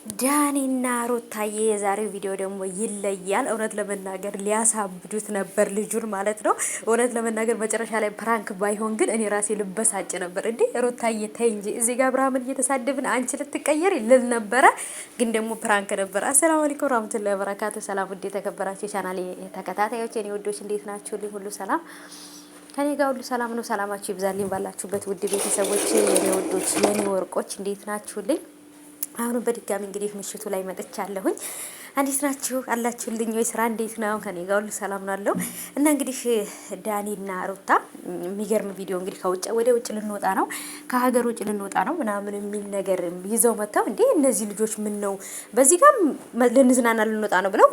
ዳኒና ሩታዬ የዛሬው ቪዲዮ ደግሞ ይለያል። እውነት ለመናገር ሊያሳብዱት ነበር ልጁን ማለት ነው። እውነት ለመናገር መጨረሻ ላይ prank ባይሆን ግን እኔ ራሴ ልበሳጭ ነበር። እንዴ ሩታዬ ተይ እንጂ እዚህ ጋር አብርሃምን እየተሳደብን አንቺ ልትቀየር ልል ነበረ፣ ግን ደግሞ prank ነበር። السلام عليكم ورحمة الله وبركاته። ሰላም ውድ የተከበራችሁ የቻናሌ ተከታታዮች የኔ ውዶች እንዴት ናችሁ? ሁሉ ሰላም ከኔ ጋር ሁሉ ሰላም ነው። ሰላማችሁ ይብዛልኝ ባላችሁበት ውድ ቤተሰቦች፣ የኔ ውዶች፣ የኔ ወርቆች እንዴት ናችሁልኝ? አሁንም በድጋሚ እንግዲህ ምሽቱ ላይ መጥቻለሁኝ። እንዴት ናችሁ አላችሁልኝ ወይ? ስራ እንዴት ነው? ከኔ ጋር ሁሉ ሰላም ነው አለው እና እንግዲህ ዳኒና ሩታ የሚገርም ቪዲዮ እንግዲህ ከውጭ ወደ ውጭ ልንወጣ ነው፣ ከሀገር ውጭ ልንወጣ ነው ምናምን የሚል ነገር ይዘው መጥተው እንዴ እነዚህ ልጆች ምን ነው በዚህ ጋር ልንዝናና ልንወጣ ነው ብለው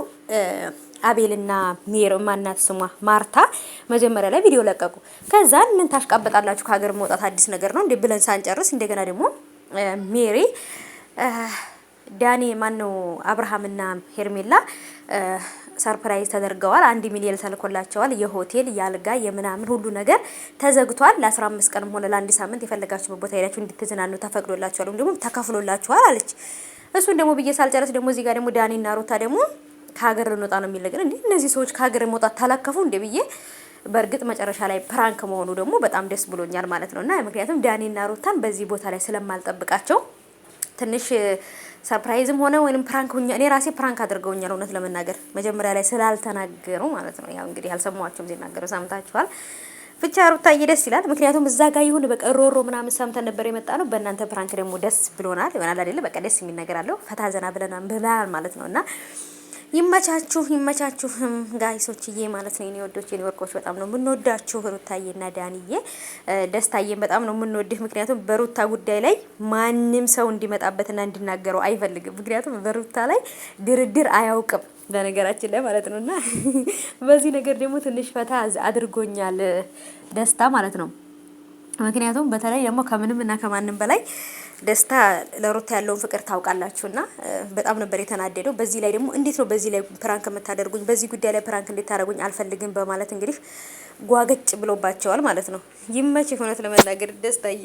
አቤልና ሜር ማናት ስሟ ማርታ መጀመሪያ ላይ ቪዲዮ ለቀቁ። ከዛን ምን ታሽቃበጣላችሁ ከሀገር መውጣት አዲስ ነገር ነው እንዴ ብለን ሳንጨርስ እንደገና ደግሞ ሜሪ ዳኒ ማነው አብርሃምና ሄርሜላ surprise ተደርገዋል። 1 ሚሊዮን ተልኮላቸዋል። የሆቴል የአልጋ የምናምን ሁሉ ነገር ተዘግቷል። ለ15 ቀንም ሆነ ለአንድ ሳምንት የፈለጋችሁበት ቦታ ሄዳችሁ እንድትዝናኑ ተፈቅዶላቸዋል፣ ወይም ደግሞ ተከፍሎላቸዋል አለች። እሱን ደግሞ ብዬ ሳልጨረስ ደግሞ እዚህ ጋር ደግሞ ዳኒና ሩታ ደግሞ ከሀገር ልንወጣ ነው የሚል ነገር እንዴ! እነዚህ ሰዎች ከሀገር መውጣት ታላከፉ እንዴ ብዬ በእርግጥ መጨረሻ ላይ prank መሆኑ ደግሞ በጣም ደስ ብሎኛል ማለት ነው። እና ምክንያቱም ዳኒና ሩታን በዚህ ቦታ ላይ ስለማልጠብቃቸው ትንሽ surprise ም ሆነ ወይንም prank ሁኛ እኔ ራሴ prank አድርገውኛል። እውነት ለመናገር መጀመሪያ ላይ ስላልተናገሩ ማለት ነው። ያው እንግዲህ አልሰማኋቸውም ሲናገሩ ሰምታችኋል። ብቻ ሩታዬ ደስ ይላል። ምክንያቱም እዛ ጋር ይሁን በቃ ሮሮ ምናምን ሰምተን ነበር የመጣ ነው። በእናንተ prank ደግሞ ደስ ብሎናል። ይሆናል አይደለ? በቃ ደስ የሚል ነገር አለው። ፈታ ዘና ብለናል ማለት ነው እና ይመቻችሁ ይመቻችሁ guys ኦችዬ ማለት ነው። የኔ ወዶች የኔ ወርቆች በጣም ነው የምንወዳችሁ ሩታዬና ዳንዬ፣ ደስታዬን በጣም ነው የምንወድህ። ምክንያቱም በሩታ ጉዳይ ላይ ማንም ሰው እንዲመጣበትና እንዲናገረው አይፈልግም። ምክንያቱም በሩታ ላይ ድርድር አያውቅም በነገራችን ላይ ማለት ነው። እና በዚህ ነገር ደግሞ ትንሽ ፈታ አድርጎኛል ደስታ ማለት ነው። ምክንያቱም በተለይ ደግሞ ከምንም እና ከማንም በላይ ደስታ ለሩታ ያለውን ፍቅር ታውቃላችሁና በጣም ነበር የተናደደው። በዚህ ላይ ደግሞ እንዴት ነው በዚህ ላይ prank የምታደርጉኝ? በዚህ ጉዳይ ላይ prank እንድታደርጉኝ አልፈልግም በማለት እንግዲህ ጓገጭ ብሎባቸዋል ማለት ነው። ይመች እውነት ለመናገር ደስታዬ።